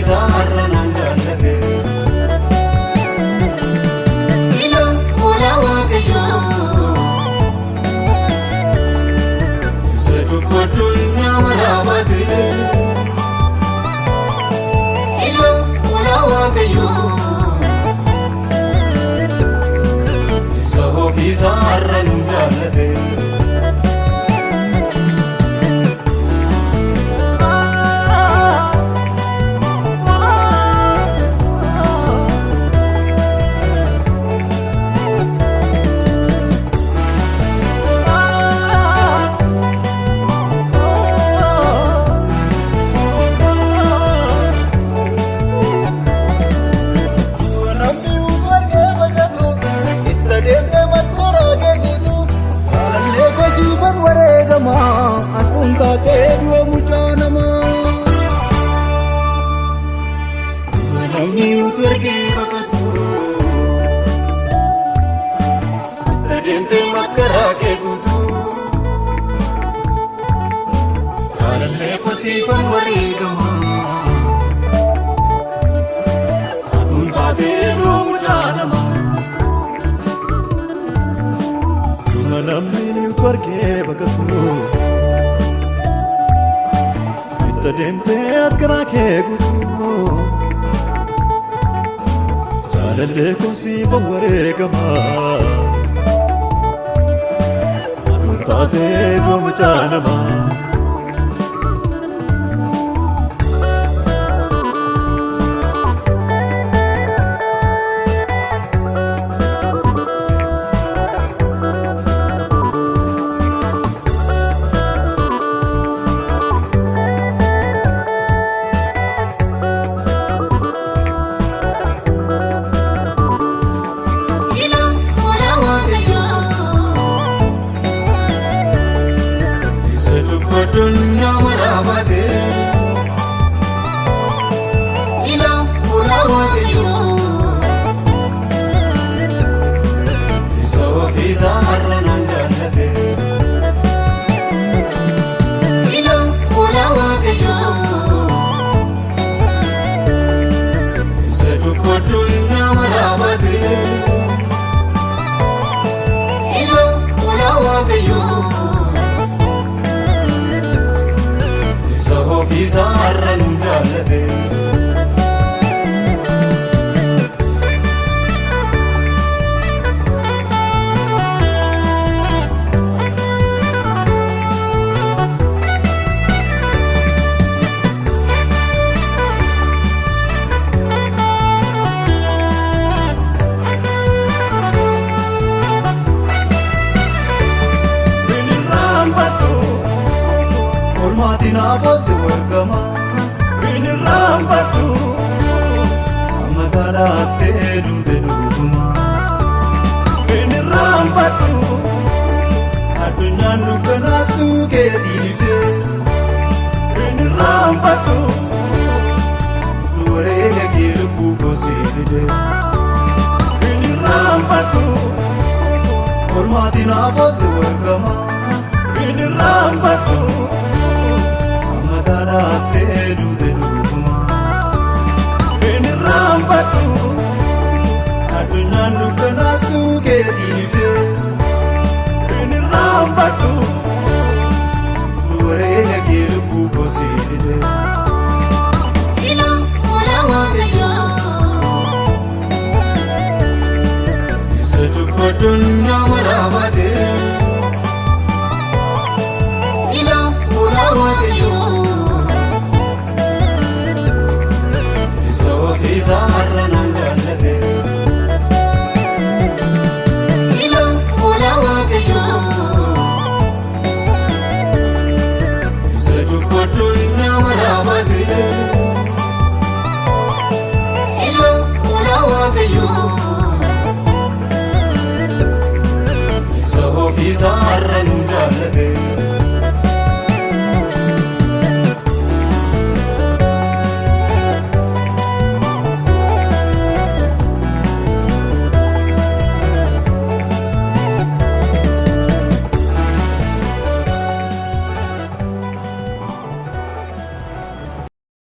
ofiisaa har'a naan jaallate. Ilaa hoolaa Waaqayyoo. Isa cubbuu addunyaa maraa baate. Ilaa hoolaa Waaqayyoo. Isa ofiisaa har'a nu jaallate. Namni utuu argee baqatu, itti adeemtee matturaa kee guutuu. Jaalallee kosiifan wareegama, atuun taatee du'a mucaa namaa. Namni utuu argee baqatu, itti adeemtee makkaraa kee guutuu. Jaalallee kosiifan wareegama, atuun taatee du'a mucaa namaa. Dhuma namni utuu argee baqatu, itti adeemtee ati garaa kee guutuu. Jaalallee koo siifan wareegama, aduun taatee du'a mucaa namaa. Ilaa hoolaa Waaqayyoo. Isa cubbuu addunyaa maraa baate. Ilaa hoolaa Waaqayyoo. Isa ofiisaa har'a naan jaallate. Ilaa hoolaa Waaqayyoo. Isa cubbuu addunyaa maraa baate. Ilaa hoolaa Waaqayyoo. Isa ofiisaa har'a nu jaallate. Hin irraanfadhu oolmaatiin naaf oolte wargama. Hin irraanfadhu amma kadhattee duute dhuguma. Hin irraanfadhu addunyaan dukkanaas duukeetiife. Hin irraanfadhu wareega kee lubbuu koo sii fide. Hin irraanfadhu oolmaatiin naaf oolte wargama. Hin irraanfadhu amma kadhattee duute dhuguma. Hin irraanfadhu addunyaan dukkanaas duukeetiife. Hin irraanfadhu.